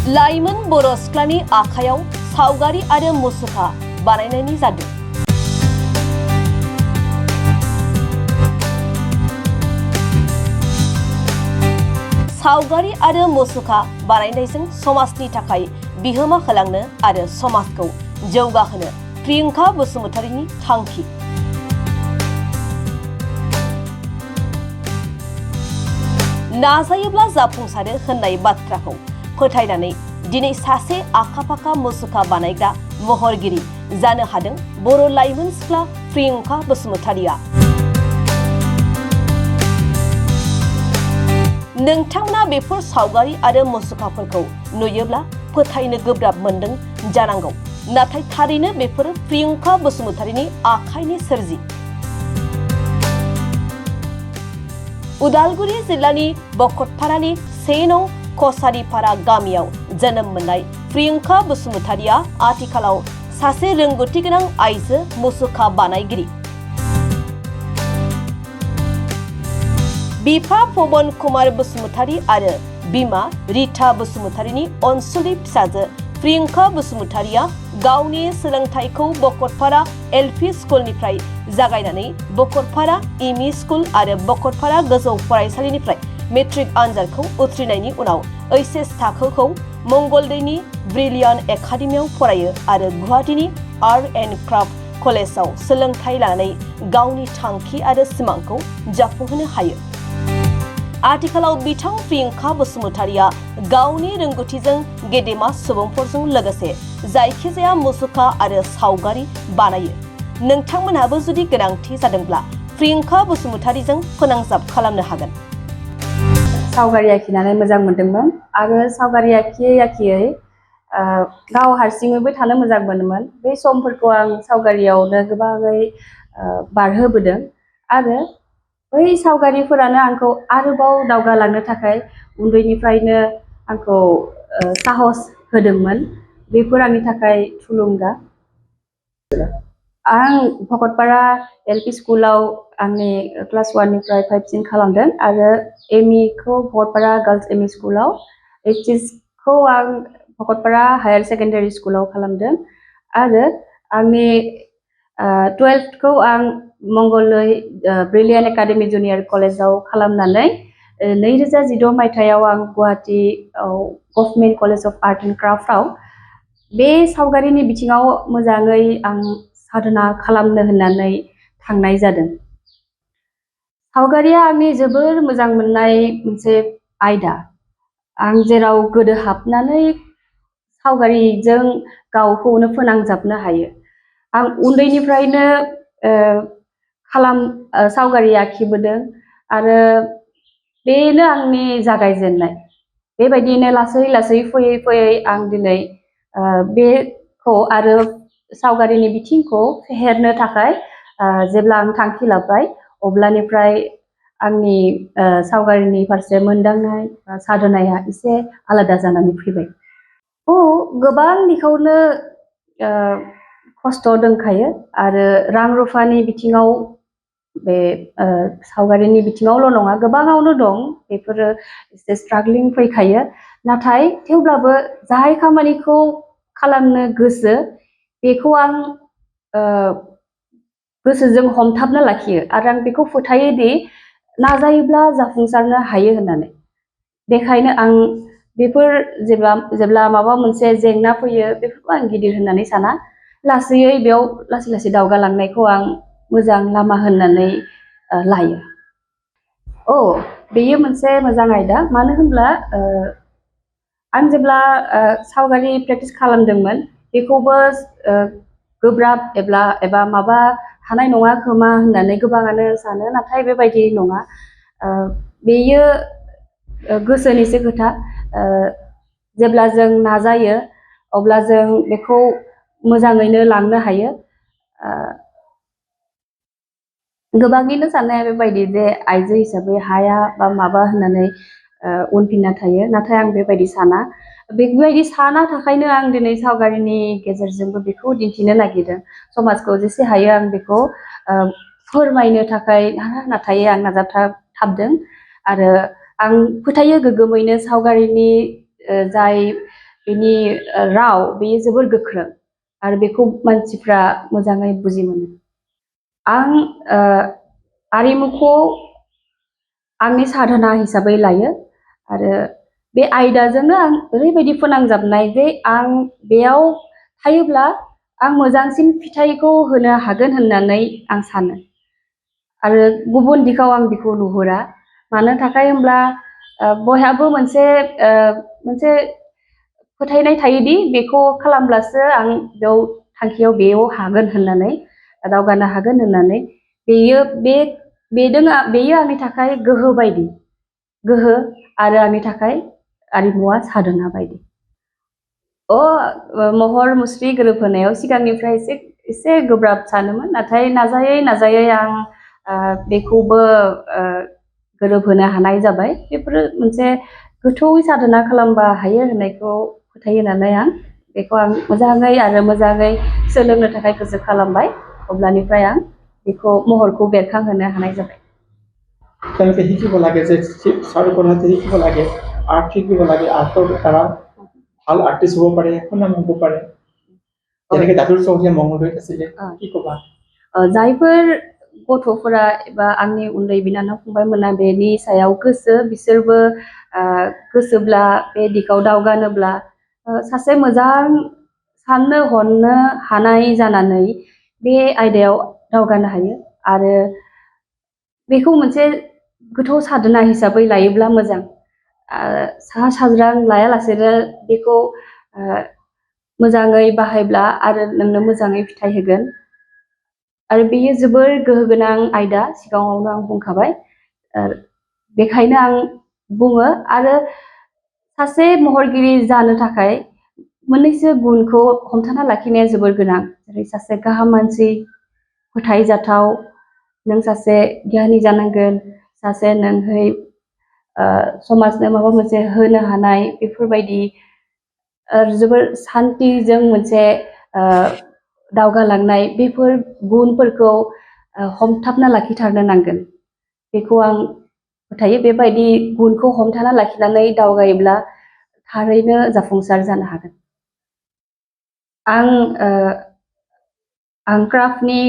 लाइमोन बर' सिख्लानि आखायाव सावगारि आरो मुसुखा बानायनायनि जादु। सावगारि आरो मुसुखा बानायनायजों समाजनि थाखाय बिहोमा होलांनो आरो समाजखौ जौगाहोनो प्रियंका बसुमतारीनि थांखि। नाजायोब्ला जाफुंसारो होननाय बाथ्राखौ फोथायनानै दिनै सासे आखा-फाखा मुसुखा बानायग्रा महरगिरि जानो हादों बर' लाइमोन सिख्ला प्रियंका बसुमतारीया। नोंथांमोना बेफोर सावगारि आरो मुसुखाफोरखौ नुयोब्ला फोथायनो गोब्राब मोनदों जानांगौ, नाथाय थारैनो बेफोर प्रियंका बसुमतारीनि आखाइनि सोरजि। उदालगुरि जिल्लानि बखतपारानि 1 नं कसारीपारा गामियाव जोनोम मोननाय प्रियंका बसुमतारीया आथिखालाव सासे रोंगौथि गोनां आइजो मुसुखा बानायगिरि। बिफा पवन कुमार बसुमतारी आरो बिमा रिता बसुमतारीनि अनसुलि फिसाजो प्रियंका बसुमतारीया गावनि सोलोंथाइखौ बखतपारा एलपि स्कुलनिफ्राय जागायनानै बखतपारा एमइ स्कुल आरो बखतपारा गोजौ फरायसालिनिफ्राय मेट्रिक आनजादखौ उथ्रिनायनि उनाव ओइचएस थाखोखौ मंगलदैनि ब्रिलियान्ट एकाडेमियाव फरायो आरो गुवाहाटीनि आर्ट एन्ड क्राफ्ट कलेजाव सोलोंथाइ लानानै गावनि थांखि आरो सिमांखौ जाफुंहोनो हायो। आथिखालाव बिथां प्रियंका बसुमतारीया गावनि रोंगौथिजों गेदेमा सुबुंफोरजों लोगोसे जायखिजाया मुसुखा आरो सावगारि बानायो। नोंथांमोनहाबो जुदि गोनांथि जादोंब्ला प्रियंका बसुमतारीजों फोनांजाब खालामनो हागोन। सावगारि आखिनानै मोजां मोनदोंमोन आरो सावगारि आखियै गाव हारसिङैबो थानो मोजां मोनोमोन। बे समफोरखौ आं सावगारियावनो गोबाङै बारहोबोदों आरो बै सावगारिफोरानो आंखौ आरोबाव दावगालांनो थाखाय उन्दैनिफ्रायनो आंखौ साहस होदोंमोन। बेफोर आंनि थाखाय थुलुंगा। आं भकतपारा एलपि स्कुलाव आंनि क्लास 1 निफ्राय 5 सिम खालामदों आरो एमइ खौ भकतपारा गार्ल्स एमइ स्कुलाव, एचएस खौ आं भकतपारा हायार सेकेन्डारि स्कुलाव खालामदों आरो आंनि 12th खौ आं मंगलै ब्रिलियान्ट एकाडेमि जुनियर कलेजाव खालामनानै 2016 मायथाइयाव आं गुवाहाटीआव government college of art and क्राफ्टआव बे सावगारिनि बिथिङाव मोजाङै आं साधना खालामनो होननानै थांनाय जादों। सावगारिया आंनि जोबोर मोजां मोननाय मोनसे आयदा। आं जेराव गोदो हाबनानै सावगारिजों गावखौनो फोनांजाबनो हायो। आं उन्दैनिफ्रायनो सावगारि आखिबोदों आरो बेनो आंनि जागायजेननाय। बेबायदिनो लासै लासै फैयै फैयै आं दिनै बेखौ आरो सावगारिनि बिथिंखौ फेहेरनो थाखाय जेब्ला आं थांखि लाबाय अब्लानिफ्राय आंनि सावगारिनि फारसे मोनदांनाय साधनाया एसे आलादा जानानै फैबाय। गोबां बिखौनो खस्थ' दंखायो आरो रां रुफानि बिथिङाव बे सावगारिनि बिथिङावल' नङा, गोबाङावनो दं। बेफोरो एसे स्ट्रागलिं फैखायो, नाथाय थेवब्लाबो जाय खामानिखौ खालामनो गोसो बेखौ आं गोसोजों हमथाबना लाखियो आरो आं बेखौ फोथायो दि नाजायोब्ला जाफुंसारनो हायो होननानै। बेखायनो आं बेफोर जेब्ला माबा मोनसे जेंना फैयो बेफोरखौ आं गिदिर होननानै साना। लासैयै बेयाव लासै लासै दावगालांनायखौ आं मोजां लामा होननानै लायो। बेयो मोनसे मोजां आयदा। मानो होनब्ला आं जेब्ला सावगारि प्रेक्टिस खालामदोंमोन बेखौबो गोब्राब एबा माबा हानाय नङा खोमा होननानै गोबाङानो सानो, नाथाय बेबायदि नङा। बेयो गोसोनिसो खोथा। जेब्ला जों नाजायो अब्ला जों बेखौ मोजाङैनो लांनो हायो। गोबाङैनो साननाया बेबायदि जे आइजो हिसाबै हाया बा माबा होननानै उनफिनना थायो, नाथाय आं बेबायदि साना। बेबायदि साना थाखायनो आं दिनै सावगारिनि गेजेरजोंबो बेखौ दिन्थिनो नागिरदों। समाजखौ जेसे हायो आं बेखौ फोरमायनो थाखाय नाथाय आं नाजाथाबदों आरो आं फोथायो गोग्गोमैनो सावगारिनि जाय बेनि राव बेयो जोबोर गोख्रों आरो बेखौ मानसिफ्रा मोजाङै बुजि मोनो आं आरिमुखौ आंनि साधना हिसाबै लायो आरो बे आयदाजोंनो आं ओरैबायदि फोनांजाबनाय जे आं बेयाव थायोब्ला आं मोजांसिन फिथाइखौ होनो हागोन होननानै आं सानो आरो गुबुन दिगाव आं बेखौ नुहुरा मानो थाखाय होनब्ला बयहाबो मोनसे फोथायनाय थायोदि बेखौ खालामब्लासो आं बेयाव थांखियाव बेयाव हागोन होननानै दावगानो हागोन होननानै बेयो आंनि थाखाय गोहो बायदि गोहो आरो आंनि थाखाय आरिमुआ साधना बायदि महर मुस्रि गोरोबहोनायाव सिगांनिफ्राय एसे गोब्राब सानोमोन नाथाय नाजायै आं बेखौबो गोरोबहोनो हानाय जाबाय बेफोरो मोनसे गोथौयै साधना खालामबा हायो होननायखौ फोथायो नालाय आं बेखौ आं मोजाङै सोलोंनो थाखाय गोसो खालामबाय अब्लानिफ्राय आं बेखौ महरखौ बेरखांहोनो हानाय जाबाय তেওঁলোকে শিকিব লাগে যে চাৰুকলা শিকিব লাগে আৰ্ট শিকিব লাগে আৰ্টৰ দ্বাৰা ভাল আৰ্টিষ্ট হ'ব পাৰে সুনাম হ'ব পাৰে যেনেকৈ দাদুৰ চৌধুৰী মংগলদৈত আছিলে কি ক'বা जायफोर गथ'फोरा एबा आंनि उन्दै बिनानाव फंबायमोना बेनि सायाव बिसोरबो गोसोब्ला बे दिगाव दावगानोब्ला सासे मोजां साननो हरनो हानाय जानानै बे आयदायाव दावगानो हायो आरो बेखौ मोनसे गोथौ साधना हिसाबै लायोब्ला मोजां साहा साज्रां लायालासेनो बेखौ मोजाङै बाहायब्ला आरो नोंनो मोजाङै फिथाइ होगोन आरो बेयो जोबोर गोहोगोनां आयदा सिगाङावनो आं बुंखाबाय बेखायनो आं बुङो आरो सासे महरगिरि जानो थाखाय मोननैसो गुनखौ हमथाना लाखिनाया जोबोर गोनां जेरै सासे गाहाम मानसि फोथायजाथाव नों सासे गियानि जानांगोन सासे नोंहै समाजनो माबा मोनसे होनो हानाय बेफोरबायदि जोबोर सान्तिजों मोनसे दावगालांनाय बेफोर गुनफोरखौ हमथाबना लाखिथारनो नांगोन बेखौ आं फोथायो बेबायदि गुनखौ हमथाना लाखिनानै दावगायोब्ला थारैनो जाफुंसार जानो हागोन आं क्राफ्टनि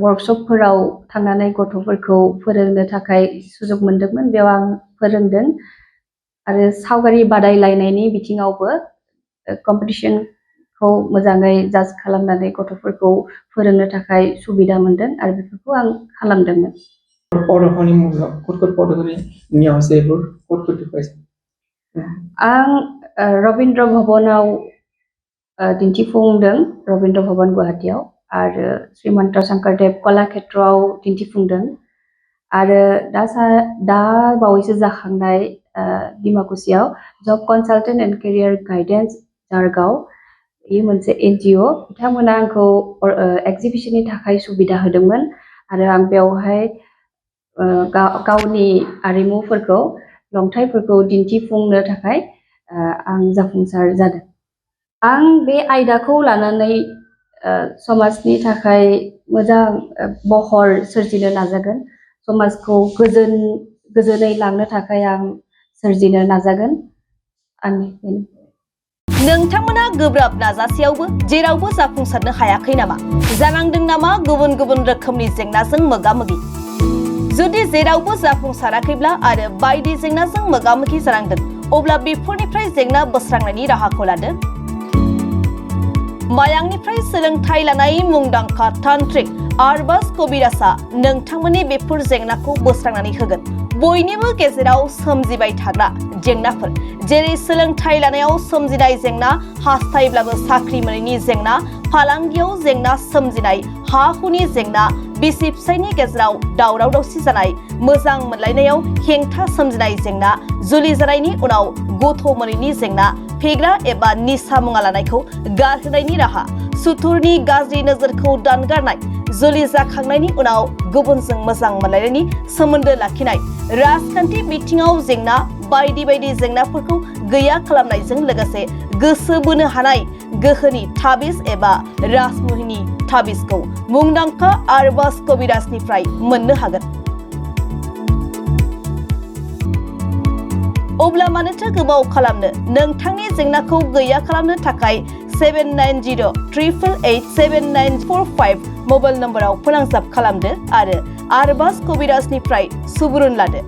वर्कशपफोराव थांनानै गथ'फोरखौ फोरोंनो थाखाय सुजुग मोनदोंमोन बेयाव आं फोरोंदों आरो सावगारि बादायलायनायनि बिथिङावबो कम्पिटिशनखौ मोजाङै जाज खालामनानै गथ'फोरखौ फोरोंनो थाखाय सुबिदा मोनदों आरो बेफोरखौ आं खालामदोंमोन आं रबीन्द्र भवनाव दिन्थिफुंदों रबीन्द्र भवन गुवाहाटीआव आरो श्रीमन्त शंकरदेव कलाक्षेत्रआव दिन्थिफुंदों आरो दा बावैसो जाखांनाय डिमाकुसियाव जब कनसालटेन्ट एन्ड केरियार गाइडेन्स जारगाव बेयो मोनसे NGO बिथांमोना आंखौ एक्जिबिशननि थाखाय सुबिदा होदोंमोन आरो आं बेवहाय गावनि आरिमुफोरखौ लंथाइफोरखौ दिन्थिफुंनो थाखाय आं जाफुंसार जादों आं बे आयदाखौ लानानै समाजनि थाखाय मोजां महर सोरजिनो नाजागोन समाजखौ गोजोनै लांनो थाखाय आं सोरजिनो नाजागोन नोंथांमोना गोब्राब नाजासेयावबो जेरावबो जाफुंसारनो हायाखै नामा जानांदों नामा गुबुन गुबुन रोखोमनि जेंनाजों मोगा-मोगि जुदि जेरावबो जाफुंसाराखैब्ला आरो बायदि जेंनाजों मोगा-मोगि जानांदों अब्ला बेफोरनिफ्राय जेंना बोस्रांनायनि राहाखौ लादो मायांनिफ्राय सोलोंथाइ लानाय मुंदांखा तान्त्रिक आरबाज कबिराजआ नोंथांमोननि बेफोर जेंनाखौ बोस्रांनानै होगोन बयनिबो गेजेराव सोमजिबाय थाग्रा जेंनाफोर जेरै सोलोंथाइ लानायाव सोमजिनाय जेंना हास्थायब्लाबो साख्रि मोनैनि जेंना फालांगियाव जेंना सोमजिनाय हा हुनि जेंना बिसि फिसायनि गेजेराव दावराव दावसि जानाय मोजां मोनलायनायाव हेंथा सोमजिनाय जेंना जुलि जानायनि उनाव गथ' मोनैनि जेंना फेग्रा एबा निसा मुवा लानायखौ गारहोनायनि राहा सुथुरनि गाज्रि नोजोरखौ दानगारनाय जुलि जाखांनायनि उनाव गुबुनजों मोजां मोनलायनायनि सोमोन्दो लाखिनाय राजखान्थि बिथिङाव जेंना बायदि बायदि जेंनाफोरखौ गैया खालामनायजों लोगोसे गोसो बोनो हानाय गोहोनि ताबिज एबा राजमुहिनि ताबिजखौ मुंदांखा आरबाज कबिराजनिफ्राय मोननो हागोन अब्ला मानोथो गोबाव खालामनो नोंथांनि जेंनाखौ गैया खालामनो थाखाय 790-888-7945 मबाइल नम्बराव फोनांजाब खालामदो आरो आरबास कबिराजनिफ्राय सुबुरुन लादो।